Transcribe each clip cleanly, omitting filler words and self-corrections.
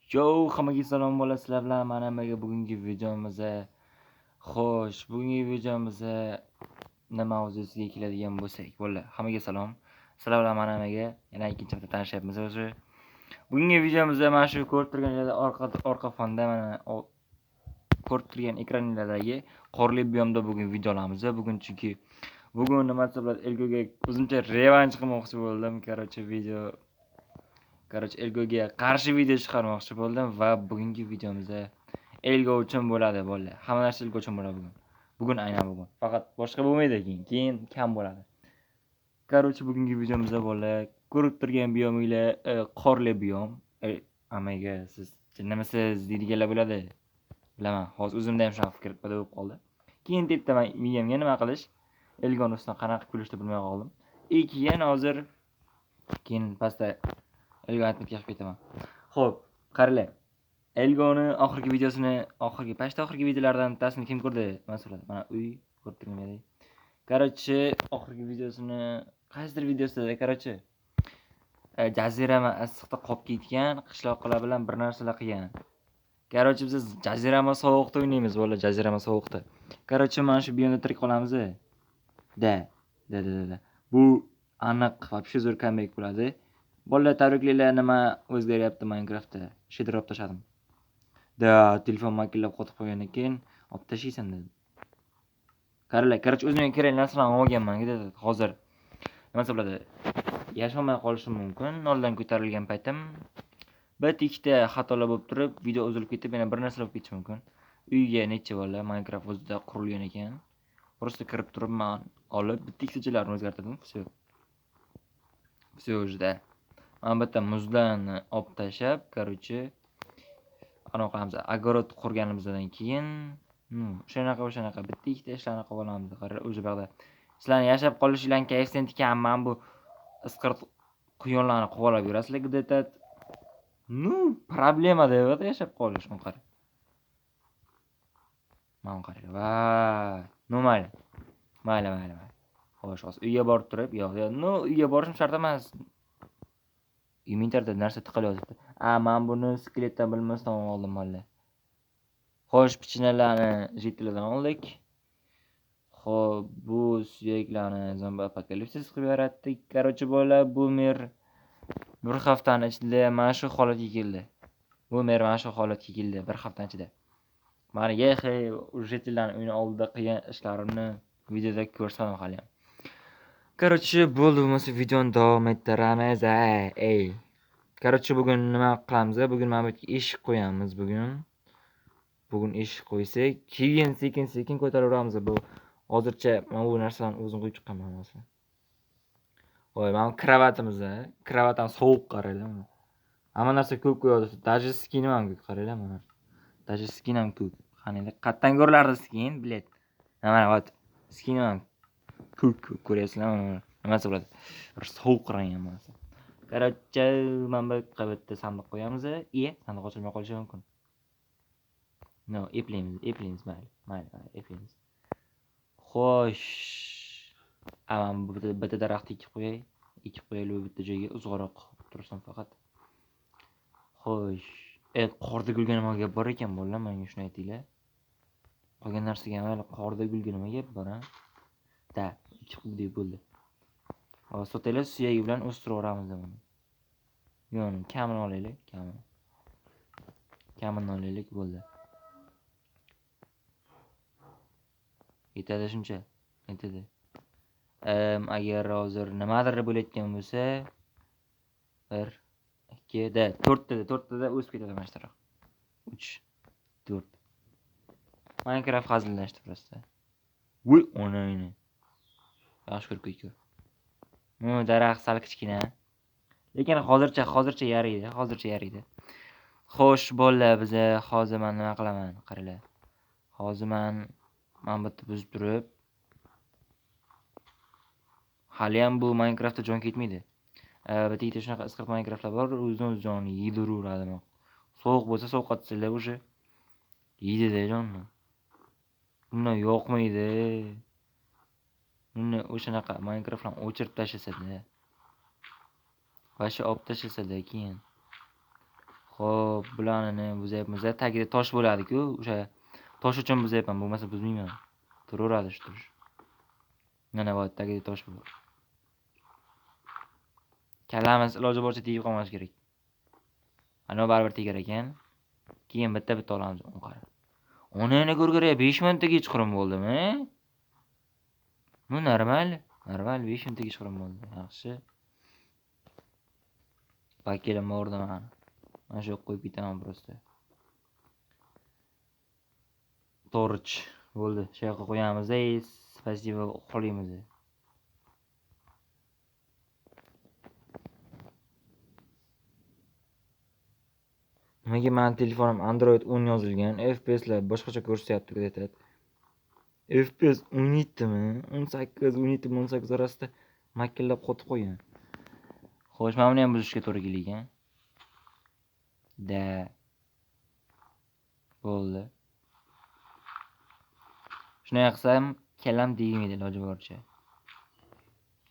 Yo, hammaga salom bola, sizlar bilan mana nimaga bugungi videomizda. Xo'sh, bugungi videomizda nima mavzusiga keladigan bo'lsak, bola, hammaga salom. Sizlar bilan mana nimaga yana ikkinchi marta tanishyapmiz o'zi. Bugungi videomizda mana shu ko'rib turganinglarda orqa fonda mana ko'rib turgan ekranlardagi qorli biyomda bugun video olamiz. Bugun chunki bugun nima bo'ladi, Elgoga o'zimcha revansh qilmoqchi bo'ldim. Короче, video Короче, Elgoga qarshi video chiqarmoqchi bo'ldim va bugungi videomizda Elgo uchun bo'ladi, bolalar. Hamma narsa Elgo uchun bo'ladi bugun. Bugun aynan bugun. Faqat boshqa bo'lmaydi keyin, keyin kam bo'ladi. Короче, bugungi videomizda bolalar ko'rib turgan biyominglar qorli biyom. Amaga siz nimasiz deydiganlar bo'ladi. Bilaman, hozir o'zimda ham shunaqa fikr paydo bo'lib qoldi. Keyin debdi man miyamga nima qilish, Elgoni ustidan qanaqa kulishni bilmay qoldim. И keyin hozir keyin pastda Elgo отметка qilib ketaman. Xo'p, qaranglar. Elgoni oxirgi videosini, oxirgi pashta oxirgi videolardan bittasini kim ko'rdi? Masalan, mana uy ko'rib turganlaring. Короче, oxirgi videosini qaysidir videosida, короче, jazirama issiqda qolib ketgan qishloqlar bilan bir narsalar qilgan. Короче, biz jazirama sovuqda o'ynaymiz, bola, jazirama sovuqda. Короче, mana shu biyomda tirik qolamiz. Да, да, да, да. Bu aniq вообще zo'r comeback bo'ladi. Bolalar, tabriklaylar, nima o'zgaryapti Minecraftda? Shader olib tashladim. Да, telefon makillab qotib qolgandan keyin olib tashlaysan dedi. Qaranglar, короче, o'zimga kerakli narsalarni olganman, dedi. Hozir nima bo'ladi? Yasholmay qolishim mumkin. Noldan ko'tarilgan paytim bitta ikkita xatolar bo'lib turib, video uzilib ketib, yana bir narsalar bo'lib ketishi mumkin. Uyga necha bola Minecraft o'zida qurilgan ekan. Просто kirib turib man olib bitta ikkita joylarini o'zgartirdim, всё. Всё уже, да. Mana bu yerda muzlarni olib tashlab, короче, anaqa qilamiz. Огород qurganimizdan keyin, o'shanaqa o'shanaqa bitta ikkita ishlarni qilib olamiz. Qarang, уже bu yoqda sizlarni yashab qolishinglarni koeffitsiyenti kam. Mana bu isqirt quyonlarni quvalab yurasizlar где-то. Ну, problema da yashab qolish, uni qarang. Mana qarang. Voy, ну mayli. Mayli, mayli, mayli. Xo'sh, hozir uyga borib turib, yo'q, yo'q, ну, uyga borishim shart emas. Inventarda narsa tiqilyapti. A, men buni skeletdan bilmasdan oldim valla. Xo'sh, pichinalarni житель lardan oldik. Xo'p, bu suyaklarni zombi apokalipsis qilib yaratdik. Короче, bola, bu mer bir haftani ichida mana shu holatga keldi. Bu mer mana shu holatga keldi bir haftani ichida. Mani yexe житель larni uyini oldida qilgan ishlarimni videoda ko'rsataman hali ham. Короче, bo'ldi, bo'lmasa videoni davom ettiramiz. Ey. Короче, bugun nima qilamiz? Bugun mana bu yerga eshik qo'yamiz bugun. Bugun eshik qo'ysak, keyin sekin-sekin ko'taraveramiz. Bu hozircha mana bu narsalarni o'zim qo'yib chiqqanman masalan. Voy, mana bu kravatimiz, kravat ham sovuq, qaranglar mana. Hamma narsa ko'k qo'yapti. Даже skinim ham ko'k, qaranglar mana. Даже skin ham ko'k. Qaniydi? Qayerdan ko'rilardi skin, блядь? Mana вот. Skinim ham ko'k ko'k ko'ryapsizlar mana. Nimasi bo'ladi? Bir sovuq rang hammasi. Короче, mana bu yoqqa bitta sandiq qo'yamiz. Iye, sandiq ochilmay qolishi mumkin. No, eplaymiz, eplaymiz, mayli, mayli, mayli, eplaymiz. Xo'sh. A, mana bu bitta daraxt ekib qo'yay. Ekib qo'yaylik bitta joyga uzoqroq tursin faqat. Xo'sh. Qorda gulga nima gap bor ekan, bolalar, menga shuni aytinglar. Qolgan narsaga mayli, qorda gulga nima gap bor, a? Да, ikki qubdek bo'ldi. Hozir sotaylar, suyagi bilan o'stiraveramiz buni. Yo'q, kamini olaylik, kamini. Kamini olaylik, bo'ldi. Yetadi shuncha. Yetadi. Agar hozir nimadir bo'layotgan bo'lsa, 1 2 da 4 tada 4 tada o'sib ketadi mana shu taraf. 3 4. Minecraft hazillashdi просто. Voy, onangni. Yaxshi ko'rib ketdi. Bu daraxt sal kichkina. Lekin hozircha yaraydi, hozircha yaraydi. Xo'sh, bolalar, biza hozir men nima qilaman, qaranglar. Hozir men mana bu yerda buzib turib, hali ham bu Minecraftda jon ketmaydi. Bitta ikkita shunaqa isqirt Minecraftlar bor, o'zidan o'zi jonni yeydiraveradi. Sovuq bo'lsa sovqotsalar o'sha yeydida jonni. Undan yoqmaydi. Uni o'shanaqa Minecraftlarni o'chirib tashlasa-da. Вообще olib tashlasa-da keyin. Xo'p, bularni buzyapmiz. Tagida tosh bo'ladi-ku, o'sha tosh uchun buzyapman, bo'lmasa buzmayman. Turaveradi shu turish. Mana bu tagida tosh bo'ladi. Kallamiz iloji boricha tegib qolmashi kerak. Ana baribir tegar ekan. Keyin bitta-bitta olamiz, uni qara. Onani ko'rgara 5 minutda kechqurun bo'ldimi? Bu normal, normal 5 minutda kechqurun bo'ldi. Yaxshi. Paketim bordi mani. Mana shu qo'yib ketaman просто. Torch bo'ldi. Shu yoqqa qo'yamiz, spasibo, uxlaymiz. Nimaga meni telefonim Android 10 yozilgan, FPSlar boshqacha ko'rsatyapti где-то. FPS 17 mi? 18, 17, 18 orasida makillab qotib qo'ygan. Xo'sh, mana buni ham buzishga to'g'ri kelgan. Da. Bo'ldi. Shunday qilsam, kallam tegmaydi iloji boricha.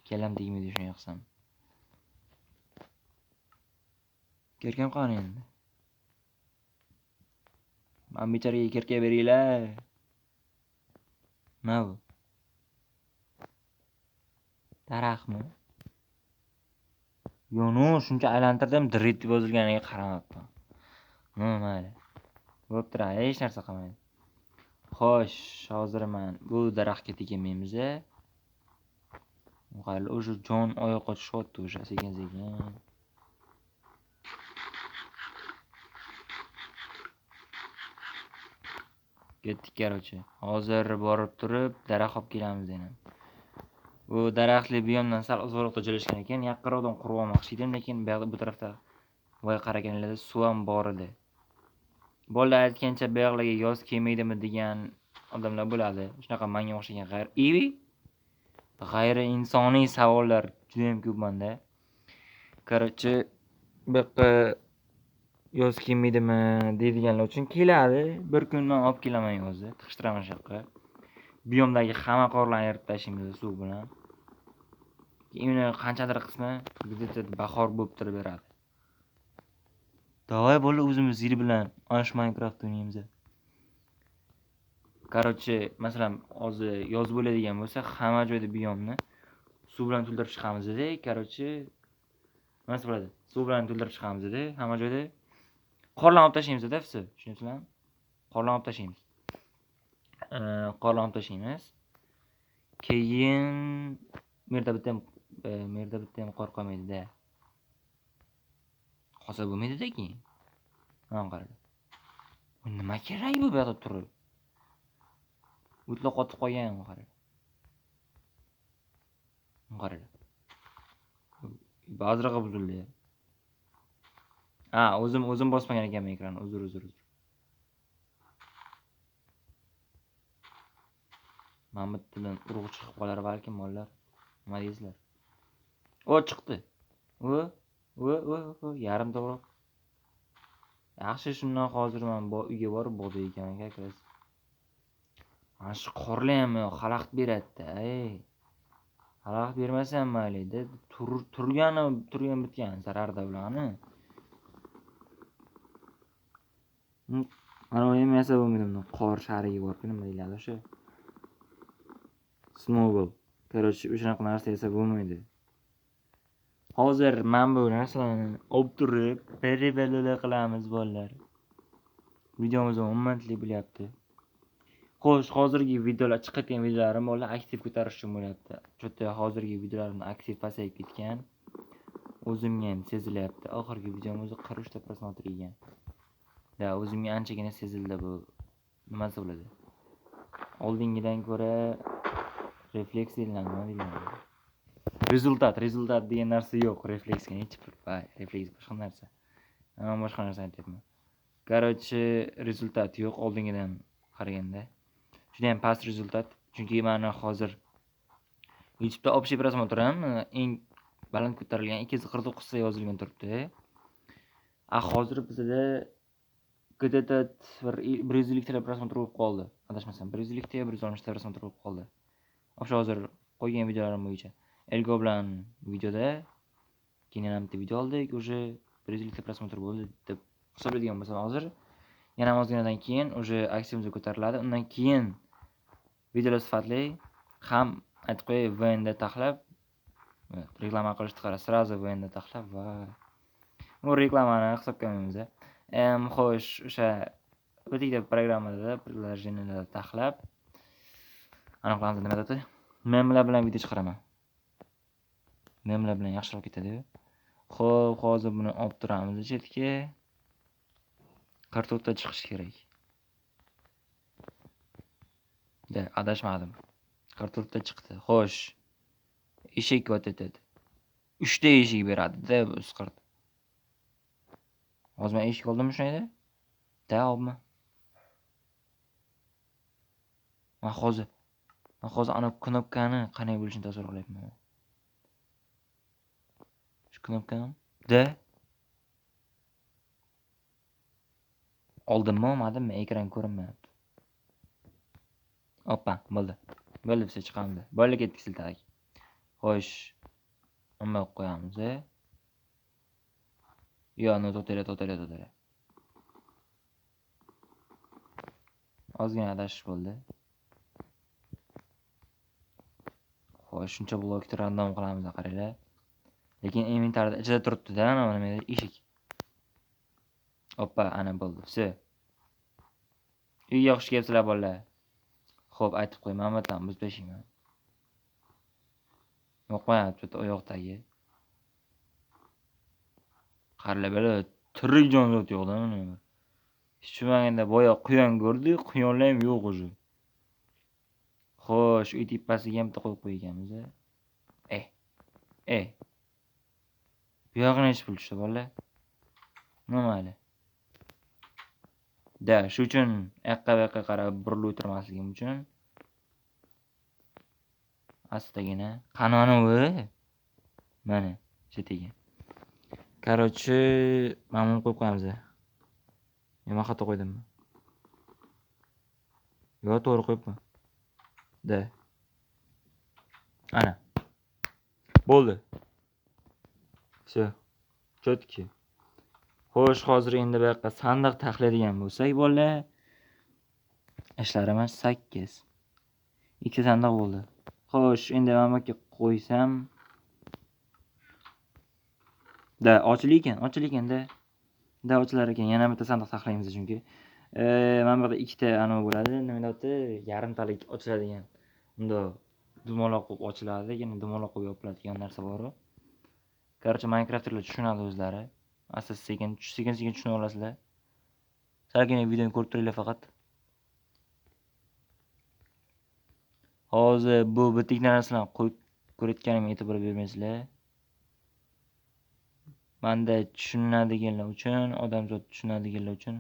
Kallam tegmaydi shunday qilsam. Kirkam qani endi? Men bechoraga kirka beringlar. Nima bu? Daraxtmi? Yo'q, shuncha aylantirdim, drit deb yozilganiga qaramabman. Nima mayli. Bo'lib turadi, hech narsa qilmaydi. Xo'sh, hozir men bu daraxtga teginmaymiz. Hali o'sha jon oyoqqa tushyapti o'sha sekin-sekin. Ketdik, короче. Hozir borib turib daraxt olib kelamiz yana. Bu daraxtli biyomdan sal uzoqroqda joylashgan ekan, yaqinroqdan qurib olmoqchi edim, lekin bu yoqda bu tarafda voy qaraganlarda suv ham bor edi. Bolalar aytgancha bu yoqlarga yoz kelmaydimi degan odamlar bo'ladi. Shunaqa menga o'xshagan g'ayri insoniy savollar juda ham ko'p menda. Короче, bu yoqqa yoz kelmaydimi deydiganlar uchun keladi. Bir kun men olib kelaman yozni, tiqishtiraman shu yoqqa. Biyomdagi hamma qorlarni eritib tashlaymiz suv bilan. Keyin uni qanchadir qismi где-то bahor bo'lib turib beradi. Davay bo'ldi, o'zimiz yil bilan ana shu Minecraft o'ynaymiz. Короче, masalan, hozir yoz bo'ladigan bo'lsa, hamma joyda biyomni suv bilan to'ldirib chiqamiz-da. Короче, nima bo'ladi? Suv bilan to'ldirib chiqamiz-da, hamma joyda qorlarni olib tashlaymiz-da, vse. Tushunyapsizlarmi? Qorlarni olib tashlaymiz. Qorlarni olib tashlaymiz. Keyin bu yerda bitta ham, bu yerda bitta ham qor qolmaydi-da. Qolsa bo'lmaydi-da keyin. Mana qarang. Bu nima kerak bu yoqda turib? O'tlar qotib qolgan, qarang. Qarang. Ba'zirog'i buzildi. Ha, o'zim bosmagan ekanman ekranni. Uzr. Mana bu yerdan urug' chiqib qolar balkim bolalar. Nima deysizlar? O chiqdi. O, yarim to'g'ri. Yaxshi, shundan hozir men uyga borib bug'doy ekaman, как раз. Mana shu qorlar ham xalaqit beradi-da, ey. Xalaqit bermasa ham mayli-da, turgani turgan bitgan zararda ularni. Mana bu ham yasab bo'lmaydi buni. Qor shariga borib nima deyiladi o'sha? Snowball. Короче, o'shanaqa narsa yasab bo'lmaydi. Hozir men bu narsalarni olib turib, beri-beri qilamiz bolalar. Videomiz 10 minutlik bo'lyapti. Xo'sh, hozirgi videolar chiqayotgan videolarim bolalar aktiv ko'tarish uchun bo'lyapti. Cho'ta hozirgi videolarim aktiv pasayib ketgan. O'zimga ham sezilyapti. Oxirgi videom o'zi 43 ta prosmotr yegan. Da, o'zimga anchagina sezildi bu. Nimasi bo'ladi? Oldingidan ko'ra refleks deyiladi, nima deyiladi? Rezultat degan narsa yo'q. Refleksga nechi pul? Voy, refleks boshqa narsa. Men boshqa narsa aytyapman. Короче, rezultat yo'q oldingidan qaraganda. Juda ham past rezultat. Chunki mana hozir YouTube'da общий просмотр ham eng baland ko'tarilgan 249 ta yozilgan turibdi. A hozir bizda где-то 150 ta просмотр bo'lib qoldi. Adashmasam 150 ta, 160 ta просмотр bo'lib qoldi. O'sha hozir qo'ygan videolarim bo'yicha Elgo bilan videoda keyin yana bitta video oldik, уже 150 ta просмотр bo'ldi deb Hisoblaydigan bo'lsam hozir yana ozginadan keyin уже aksiyamiz ko'tariladi. Undan keyin videolar sifatli ham aytib qo'yay, VNda taxlab reklama qilishni qara, сразу VNda taxlab va bu reklamani hisobga olmaymiz. Xo'sh, o'sha bitta programmada, приложениеda taxlab aniq qilamiz nima dedi? Memlar bilan video chiqaraman. Memlar bilan yaxshiroq ketadi-yu. Xo'p, hozir buni olib turamiz chetga. 44 ta chiqish kerak. Da, adashmadim. 44 ta chiqdi. Xo'sh. Eshik вот этот. 3 ta eshik beradi-da bu isqirt. Hozir men eshik oldimmi shunayda? Da, olma. Men hozir ana knopkani qanday bo'lishini tasavvur qilyapman. Shu knopkani da oldimmi, olmadimmi? Ekran ko'rinmayapti. Oppa, bo'ldi. Bo'ldi, biz chiqamiz. Bo'ldi, ketdik siltadik. Xo'sh, nima qo'yamiz? Yo, no, to'xtanglar. Ozgina adashish bo'ldi. Xo'sh, shuncha blokni random qilamiz, qaranglar. Lekin inventarda ichida turibdi-da, mana nima eshik. Oppa, ana bo'ldi. Vse. Uyga xush kelibsizlar bolalar. Xo'p, aytib qo'y, mana bu yerdan buzib tashlayman. Yo'qmayapti bu oyoqdagi. Qarlar bala, tirik jonzot yo'q-da mana. Hech tushunmaganda boya quyon ko'rdik, quyonlar ham yo'q уже. Xo'sh, uy tepasiga ham bitta qo'yib qo'yganmiz. Bu yog'i nechi pul tushdi bolalar? Nima? Da, shu uchun yoqqa bu yoqqa qarab burilib o'tirmasligim uchun astagina qani anavi? Mana, chetiga. Короче, mana buni qo'yib qo'yamiz. Nima xato qo'ydimmi? Yo'q, to'g'ri qo'yibman. Da. Ana. Bo'ldi. Всё. Чётки. Xo'sh, hozir endi bu yoqqa sandiq taxlaydigan bo'lsak, bolalar, ishlarimiz 8. 2 sandiq bo'ldi. Xo'sh, endi mana bu yerga qo'ysam, da, ochilar ekan, ochilar ekan-da. Da, ochilar ekan. Yana bitta sandiq taxlaymiz chunki. Mana bu yerda ikkita anavi bo'ladi, nima deyapti? Yarimtalik ochiladigan. Unda dumaloq qilib ochiladi, yana dumaloq qilib yopiladigan narsa bor-u. Короче, Minecraftlar tushunadi o'zlari. Asta sekin, sekin tushuna olasizlar. Salgina videoni ko'rib turinglar faqat. Hozir bu bitik narsalarni qo'yib ko'rayotganimga e'tibor bermaysizlar. Menda tushunadiganlar uchun, odamzod tushunadiganlar uchun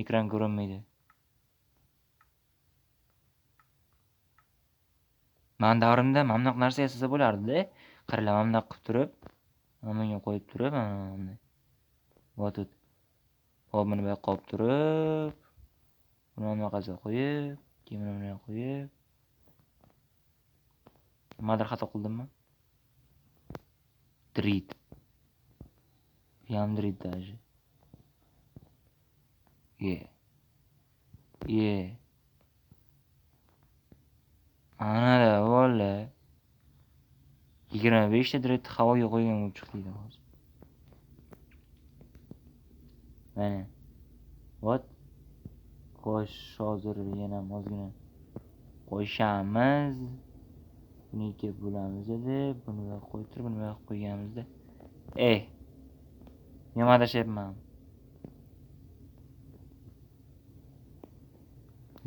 ekran ko'rinmaydi. Men davrimda mana bunaqa narsa yasasa bo'lardi-da. Qaranglar, mana bunaqa qilib turib, mana bunga qo'yib turib, mana bunday. Вот тут. Hop, buni bu yoqqa olib turib, buni bunaqasiga qo'yib, keyin buni bunga qo'yib. Nimadir xato qildimmi? Drid. Ham drid даже. Ye. Ye. Ana-da, bola. 25 ta drid havoga qo'ygan bo'lib chiqdi hozir. Mana. What? Xo'sh, hozir yana ozgina qo'shamiz. Buni ikki bo'lamiz deb, buni bu yoqqa qo'yib turib, buni bu yoqqa qo'yganimizda. Ey. Nima adashyapman?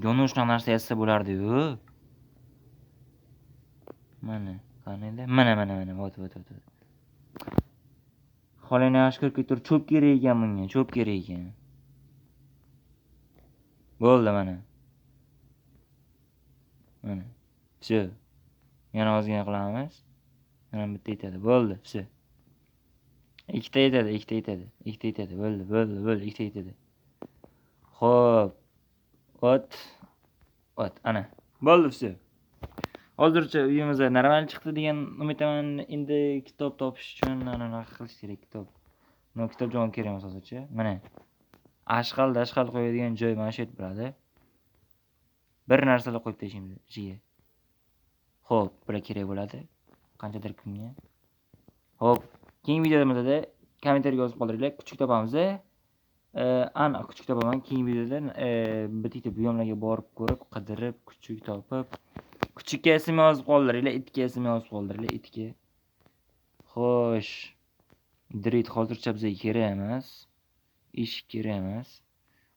Yonib shunaqa narsa yasasa bo'lardi-yu. Mana, qaniydi? Mana, mana, mana, vot, vot, vot. Holini yaxshi ko'rib ketur, cho'p kerak ekan bunga, cho'p kerak ekan. Bo'ldi mana. Mana. Vse. Yana ozgina qilamiz. Yana bitta yetadi. Bo'ldi, vse. Ikkita yetadi, ikkita yetadi, ikkita yetadi. Bo'ldi, bo'ldi, bo'ldi, ikkita yetadi. Xo'p. Ot. Ot, ana. Bo'ldi, vse. Hozircha uyimizda normal chiqdi degan umiddaman. Endi kitob topish uchun ana bunaqa qilish kerak, kitob. No, kitob javob kerak emas hozircha. Mana. Ashqal, dashqal qo'yadigan joy mana shu yerda bo'ladi. Bir narsalar qo'yib tashlaymiz ichiga. Xo'p, bular kerak bo'ladi. Qanchadir kunga. Xo'p, keyingi videomizda kommentariyga yozib qoldiringlar. Kuchuk topamiz. Aniq kuchuk topaman. Keyingi videoda bitta buyumlarga borib ko'rib, qidirib, kuchuk topib, kuchukka ism yozib qoldiringlar, itga ism yozib qoldiringlar, itga. Xo'sh. Drit hozircha bizga kerak emas. Eshik kerak emas.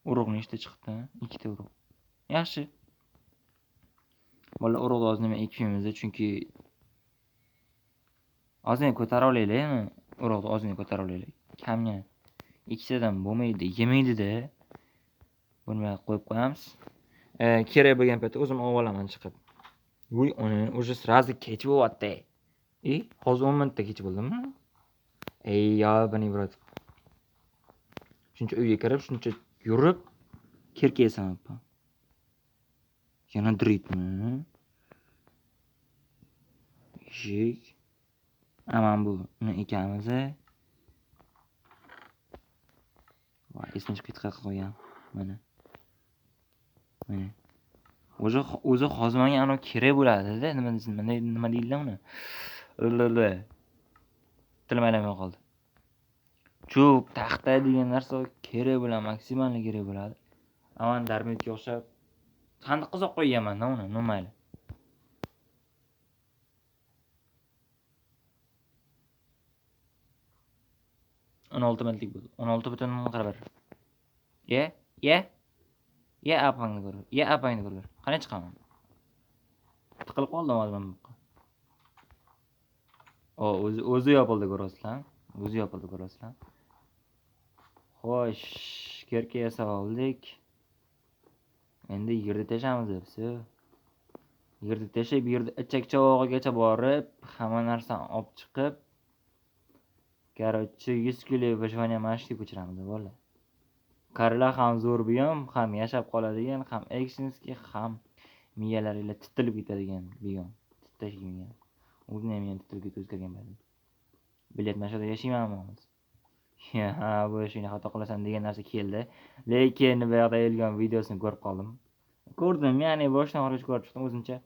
Urug' nechta chiqdi? 2 ta urug'. Yaxshi. Bola urug'ni hozir nima ekmaymiz, chunki ozgina ko'tara olaylikmi? Urug'ni ozgina ko'tara olaylik. Kamgina. Ikkitadan bo'lmaydi, yemaydi-da. Buni bunga qo'yib qo'yamiz. Kerak bo'lgan paytda o'zim olib olaman chiqib. Uy, uni уже сразу kech bo'lyapti. Hozir 10 minutda kech bo'ldimi? Ey, ёбаный в рот. Shuncha uyga kirib, shuncha yurib, kirka yasamayapman. Yana dritmi? Eshik. Aman bu uni ekamiz. Voy, esimdan chiqib ketib qolgan. Mana. Mana. O'zi hozir menga anov kerak bo'ladi-da. Nima deyiladi uni? Tilim aylanmay qoldi. Cho'p, taxta degan narsa kerak bo'ladi, maksimal kerak bo'ladi. Aman darmitga o'xshab sandiqqa solib qo'yganman-da uni, nima mayli. O'n olti minutlik bo'ldi. 16.41. Ye, ye. Ye apangni ko'r. Ye apangni ko'r. Qani chiqaman? Tiqilib qoldim hozir men bu yoqqa. O, o'zi yopildi ko'rasizlar. O'zi yopildi ko'rasizlar. Xo'sh, kerka yasab oldik. Endi yerda tashamiz debsi. Yerda tashib, yerda ichak chavog'igacha borib, hamma narsani olib chiqib, короче, 100 kilo выживание mana shu ko'chiramiz bolalar. Qarilar ham zo'r buyum, ham yashab qoladigan, ham actionski, ham miyalari titilib ketadigan buyum. Titashgan. O'zini ham yana titilib ketib o'zgargan bo'ladi. Bilet mana shu yerda yashaymanmi hozir? Ha, bu ishni xato qilasan degan narsa keldi. Lekin bu yoqda Elgon videosini ko'rib qoldim. Ko'rdim, ya'ni boshdan oxirigacha ko'rib chiqdim o'zimcha.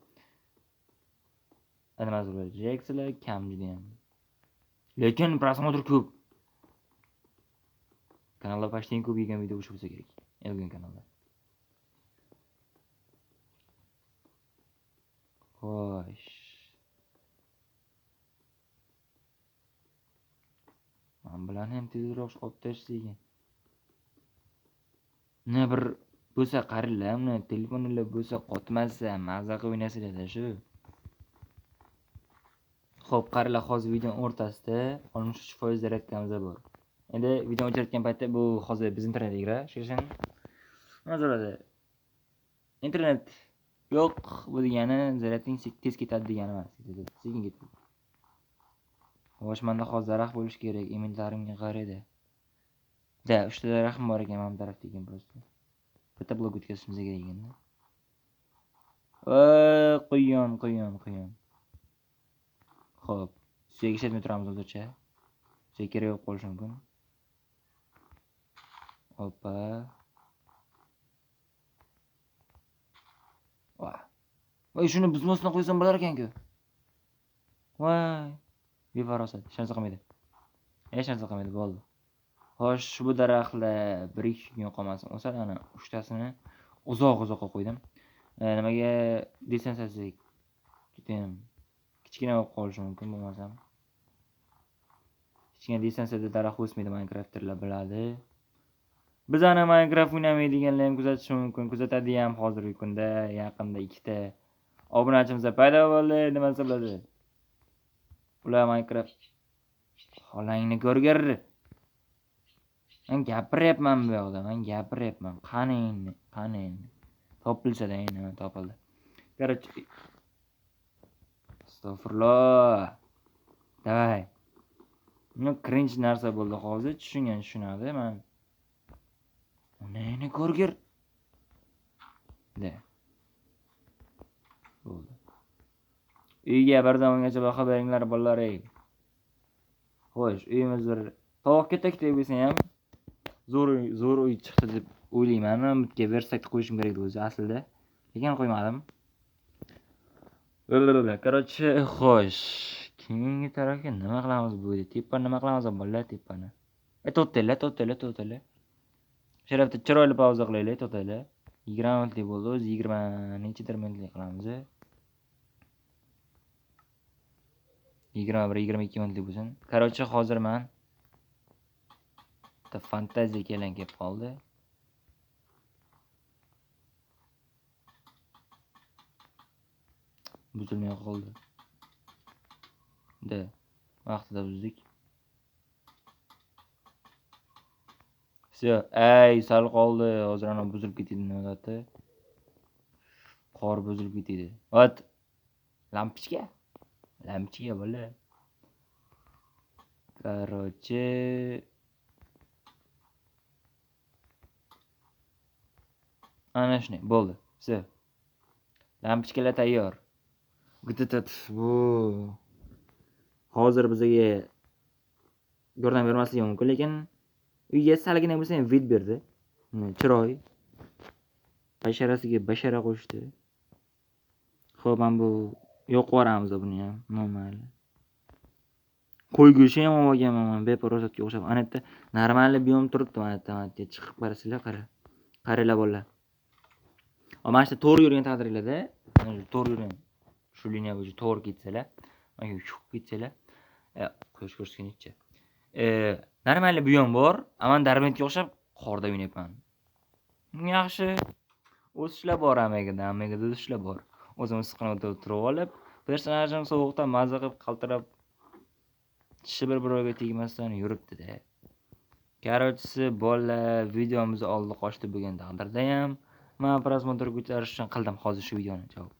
Nima bo'ladi? Reaksiyalar kam juda ham. Lekin prosmotr ko'p. Kanalda почти eng ko'p yegan video o'sha bo'lsa kerak. Elgon kanalda. Xo'sh. Men bilan ham tezroq olib tashlagan. Ne bir bo'lsa qaranglar, uni telefonlar bo'lsa qotmasa, maza qilib o'ynasizlar shu. Xo'p, qaranglar, hozir videoning o'rtasida 63% zaryadkamiz bor. Endi videoni o'chirayotgan paytda bu hozir biz internet igra, shu nima bo'ladi? Internet yo'q, bu degani zaryading tez ketadi degani emas, sekin ketadi. Xo'sh, menda hozir daraxt bo'lishi kerak, inventarimga qaraydi. Da, 3 ta daraxtim bor ekan, mana bu tarafda ekan просто. Bitta blok o'tkazishimiz kerak ekanda. Quyon, quyon, quyon. Xo'p, suyak ishlatmay turamiz hozircha. Suyak kerak bo'lib qolishi mumkin. Hoppa. Voy. Voy, shuni bizni ustuna qo'ysam bo'lar ekan-ku. Voy. Befarosat, hech narsa qilmaydi. Hech narsa qilmaydi, bo'ldi. Xo'sh, bu daraxtlar 1-2 kun qolmasin. O'sha ana 3 tasini uzoq-uzoqqa qo'ydim. Nimaga distansiyasi judayam kichkina bo'lib qolishi mumkin bo'lmasam. Kichkina distansiyada daraxt o'smaydi, Minecrafterlar biladi. Bizani Minecraft o'ynamaydiganlar ham kuzatishi mumkin, kuzatadi ham hozirgi kunda. Yaqinda 2 ta obunachimiz paydo bo'ldi, nima bo'ladi? Ular Minecraft xolangni ko'rgir. Men gapiryapman bu yoqda, men gapiryapman. Qani endi, qani endi. Topilsa-da endi, mana topildi. Короче, astag'firullah. Davay. Ну, cringe narsa bo'ldi hozir, tushungan tushunadi. Men uni ko'rgir. Da. Bo'ldi. Uyga bir zamongacha baho beringlar bolalar. Xo'sh, uyimiz bir Tovoq katta bo'lsa ham zo'r uy chiqdi deb o'ylayman. Men bitta versakni qo'yishim kerak edi o'zi aslida. Lekin qo'ymadim. Короче, xo'sh. Keyingi tarafga nima qilamiz bu yerda? Tepani nima qilamiz bolalar, tepani? To'xtanglar, to'xtanglar, to'xtanglar. Sharafda chiroyli pauza qilaylik, to'xtanglar. 20 minutlik bo'ldi, o'zi 20 nechadir minutlik qilamiz. 21, 22 minutlik bo'lsin. Короче, hozir men bitta fantaziya kelan kelib qoldi. Buzilmay qoldi. Da, vaqtida buzdik. Всё, ey, sal qoldi. Hozir ana buzilib ketadi nima? Qor buzilib ketadi. Ot. Lampochka. Lampochka bola. Короче, ana shunday bo'ldi. Всё. Lampochkalar tayyor. Bu hozir bizga yordam bermasligi mumkin, lekin uyga salgina bo'lsa ham vid berdi. Chiroy. Basharasiga bashara qo'shdi. Xo'p, mana bu yo'q yuboramiz buni ham, normal. Qo'y go'shti ham olganman men, beparosatga o'xshab. Ana yerda normal biyom turibdi, mana yerda, mana yerga chiqib qarasanglar, qara. Qaranglar bolalar. Mana shu to'g'ri yurgan taqdirlarda, mana shu to'g'ri yurgan shu liniya bo'yicha to'g'ri ketsalar, mana shu ketsalar, quyosh ko'rsatganicha. Normal biyom bor, man Darmentga o'xshab qorda o'ynayapman. Yaxshi. O'sishlar bor Amegada, Amegada o'sishlar bor. O'zim issiqxonada o'tirib olib, personajim sovuqdan maza qilib qaltirab tishi bir-biroviga tegmasdan yuribdi-da. Короче, bola videomiz oldi qochdi bo'lgan taqdirda ham men prosmotr ko'tarish uchun qildim hozir shu videoni. Javob.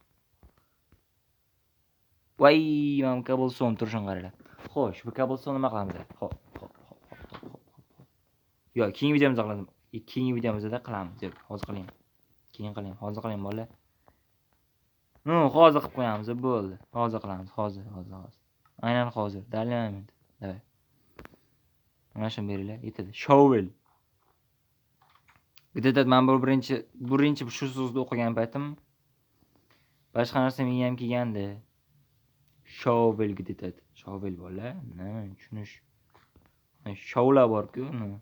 Voy, men cobblestone turishini qaranglar. Xo'sh, bu cobblestone nima qilamiz? Xo'p, xo'p, xo'p, xo'p, xo'p, xo'p. Yo'q, keyingi videomizda qilamiz. Keyingi videomizda qilamiz. Yo'q, hozir qiling. Keyin qiling, hozir qiling bola. No, hozir qilib qo'yamiz, bo'ldi. Hozir qilamiz, hozir, hozir, hozir. Aynan hozir, dalil moment. Davay. Mana shuni beringlar, yetadi. Shovel. Где-то men bu birinchi shu so'zni o'qigan paytim boshqa narsa menga ham kelgandi. Shovel где-то. Shovel bola, nima tushunish. Shovla bor-ku, uni.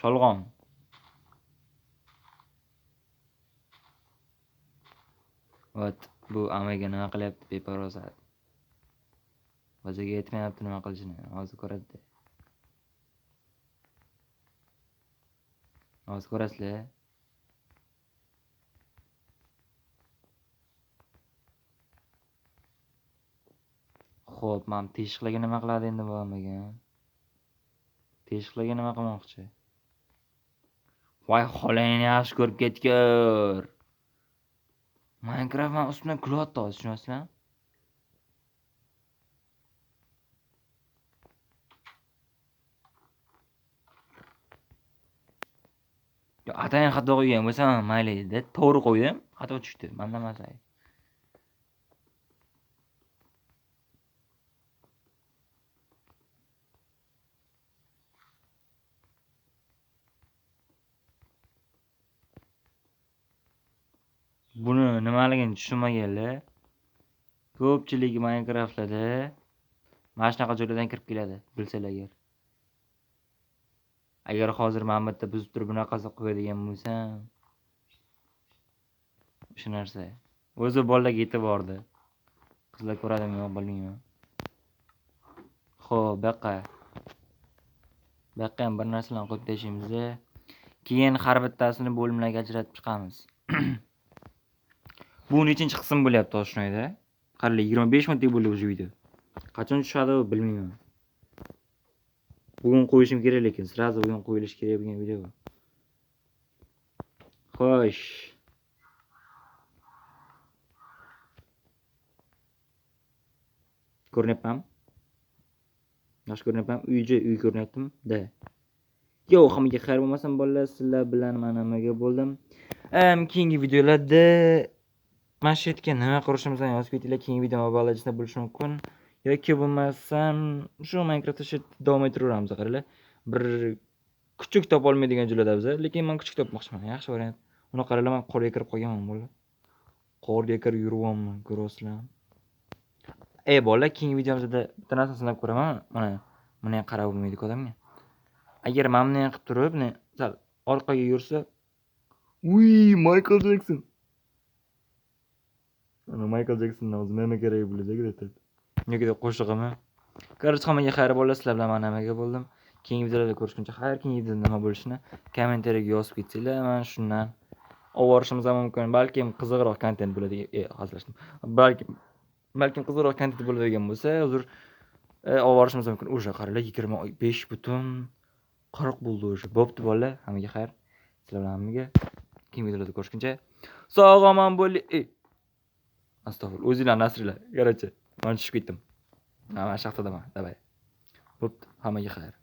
Sholg'om. Вот bu Omega nima qilyapti beparosat. O'ziga yetmayapti nima qilishini. Hozir ko'radi. Hozir ko'rasizlar. Xo'p, mana teshiqlarga nima qiladi endi bu Omega? Teshiqlarga nima qilmoqchi? Voy xolangni yaxshi ko'rib ketgur. Minecraft men ustimdan kulyapti hozir, tushunasizlarmi? Yo, atayin xato qo'ygan bo'lsam mayli edi. To'g'ri qo'ydim, xato tushdi. Menda emas ayb. Buni nimaligini tushunmaganlar ko'pchilik Minecraftlarda mana shunaqa joylardan kirib keladi, bilsalar agar. Agar hozir mana bu yerda buzib turib bunaqasi qo'yadigan bo'lsam, o'sha narsa. O'zi bolalarga yetib bordi. Qizlar ko'radimi yo'q bilmayman. Xo'p, bu yoqqa. Bu yoqqa ham bir narsalarni qo'yib tashlaymiz. Keyin har bittasini bo'limlarga ajratib chiqamiz. Bu nechinchi qism bo'lyapti oshnoyda? Qaranglar, 25 minutlik bo'ldi bu video. Qachon tushadi bilmayman. Bugun qo'yishim kerak lekin, sразу bugun qo'yilishi kerak bo'lgan video bu. Xo'sh. Ko'rinyapmanmi? Yaxshi ko'rinyapmanmi? Uyga uy ko'rinyaptimi? Da. Yo, hammaga xayr bo'lmasin bolalar, sizlar bilan mana nimaga bo'ldim. Keyingi videolarda mana shu yerga nima qurishimizni yozib ketinglar. Keyingi video mobilajisida bo'lishi mumkin. Yoki bo'lmasam shu Minecraftda shu davom ettiraveramiz, qaranglar. Bir kuchuk topa olmaydigan joylarda biz, lekin men kuchuk topmoqchiman. Yaxshi variant. Uni qaranglar, men qorga kirib qolganman bolalar. Qorga kirib yuribman, ko'ryapsizlarmi? Ey bolalar, keyingi videomizda bitta narsani sinab ko'raman. Mana buni ham qarab bo'lmaydi odamga. Agar mana bunday qilib turib, buni sal orqaga yursa, uy, Michael Jackson. Ana Michael Jacksondan o'zi nima kerak bo'ladi где-то. Yoki qo'shig'imi? Короче, hammaga xayr bolalar, sizlar bilan men nimaga bo'ldim. Keyingi videolarda ko'rishguncha xayr, keyingi videoda nima bo'lishini kommentariyaga yozib ketsanglar, man shundan olib ham mumkin. Balkim qiziqroq kontent bo'ladi. Hazillashdim. Balkim qiziqroq kontent bo'ladigan bo'lsa, uzr, olib borishimiz mumkin. Уже qaranglar, 25,40 bo'ldi уже. Bo'pti bolalar, hammaga xayr. Sizlar bilan hammaga keyingi videolarda ko'rishguncha sog' omon bo'ling. Astag'firullah, o'zinglarni asranglar. Короче, man tushib ketdim. Mana shaxtadaman. Давай. Bo'pti, hammaga xayr.